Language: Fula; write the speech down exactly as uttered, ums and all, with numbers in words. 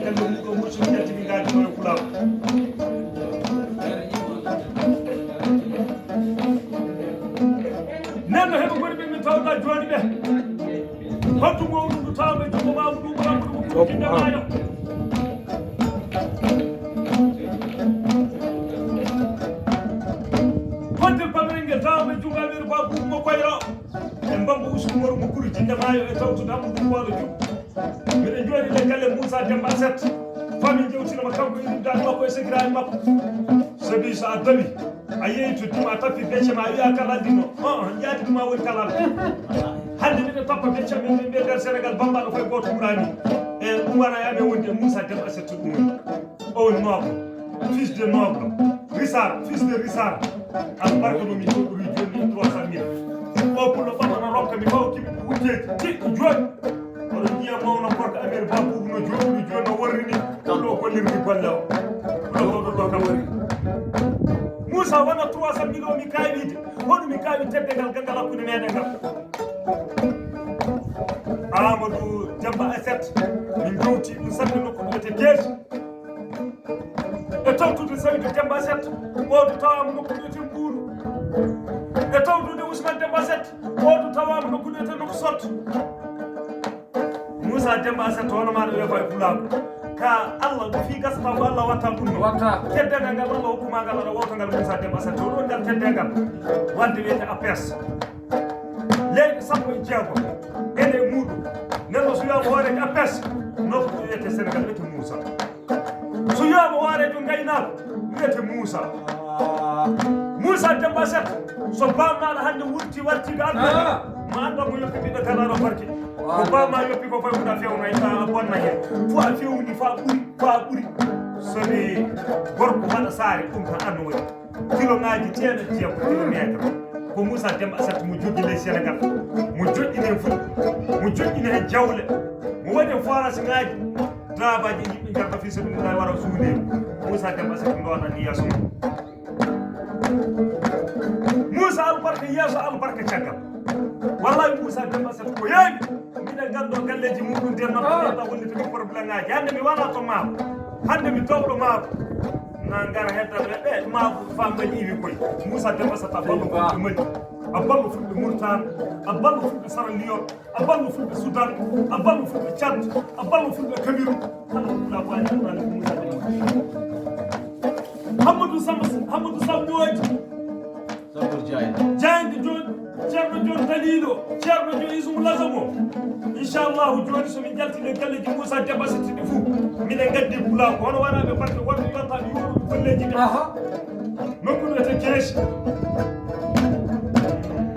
Kamɓe ɗum ɗo muccu ƴetti mi gaaji ɗo e Pulaaku. Nden no heɓe goni ɓe min tawɗa jooni ɓe. Honto mawɗum ndu tawɓe jogo maamu ɗum ɓura ɗum ɗum jinde maayo. Honto pamrenge tawɓe jungo Amir Babu mo koyro. E mbambo usku moro mo kuru jinde maayo e tawtude Amadou Waalo Diop. Miɗen jooɗi le galle Moussa Demba Set. Fami jewtinoma kanko e ɗum daɗi makko e segirani makko. Sabi so a dawi a yeeyi to duma a tappi becce ma a wiya kala andi no. On yaadi duma woni kala andi. Hande miɗen tappa becce men ɓe nder Sénégal bambaɗo koye goto ɓurani. E ɗum wona yaɓe wonde Moussa Demba Set ɗum woni. O woni noble, fils de noble, Richard, fils de Richard. Albarka no mi joɗɗori joni e trois cent mille. O pullo ɓamana rokka mi maw kiɓi ko wujjeji tiɗɗo joni. Oɗo jiya mawno gorko Amir Babubu no joɗɗori joni no worrini. Ɗo gollirdi golle o. Ɗo ɗo ɗo kam wari. Moussa wona trois cent mille o mi kawide. Hono mi kawi tedde ngal gangal hakkude meɗen ngal. Amadou Demba Aset min jowti ɗum sanne nokku ɗo te keesi. E tawtude Saydu Demba Set, oto tawama nokku ɗo te Mbuuru. E tawtude Ousmane Demba Set, oto tawama nokku ɗo te nokku Sot. Moussa Demba Set hono maɗa wefa e Pulaaku. Ka Allah ko fi gasata ko Allah watta ɗum no. Watta. Teddengal ngal Allah hokkuma ngal aɗa wawta ngal Moussa Demba Set. Oɗon ngal teddengal. Wande wiyete A P S. Leyɗe sappo e jeego ene e muɗum. Neɗɗo so wiyama hoorejo A P S, nokku ɗo wiyete Sénégal wiyete Moussa. So wiyama hoorejo ngaynaako wiyete Moussa. Moussa Demba Set, so bammaɗo hande wurti wartiɗo aduna, ma anda mo yoppi ɓiɗɗo galaɗo barke. Ko bamma yoppi ko fay huɗa fewna a bonna hen. Fo a fewni fa ɓuri fa ɓuri. Somi gorko waɗa saare ɗum ka anno waɗi. Kiloŋaaji teemeɗɗe jeego kilomeetre. Ko Moussa Demba Asset mo joggi ley Sénégal, mo joƴƴini heen fulɓe, mo joƴƴini heen jawle, mo waɗi heen forage ŋaaji, daabaaji e yimɓe ngarta fii sabilillahi wara suuleeru. Moussa Demba Asset ndoonan yeeso mum. Moussa albarka yeeso, albarka caggal. Wallahi Moussa Demba Asset ko yeewi. Mbiɗa ganndo galleeji muɗum nder noon ɓe ƴetta hollitde ko problème ŋaaji. Hannde mi wala to maako. Hannde mi towɗo maako. Na ngara hedda ɓe ɓe maako fa mbaɗi iwi koy. Moussa Demba Asset a ballo fulɓe Mali. A ballo fulɓe Mauritanie. A ballo fulɓe Sierra Leone. A ballo fulɓe Soudan. A ballo fulɓe Tchad. A ballo fulɓe Cameroun. Kala ko ɗa ko ani ko Moussa Demba. Hammadou Samba, Hammadou Samba Moodi. Sabor Diagne. Diagne Diop, Ceerno Diop Daliiɗo, Ceerno Diop Ismu Lazamo. Inchallahu jooni so min njalti le galleeji Moussa Demba Asset ɗi fof, miɗen ngaddi pulaaku. Hono waɗaɓe batte wonɓe yontaɓe yoɗuɓe golleeji ɗi. Aha. Nokku ɗo te keesi.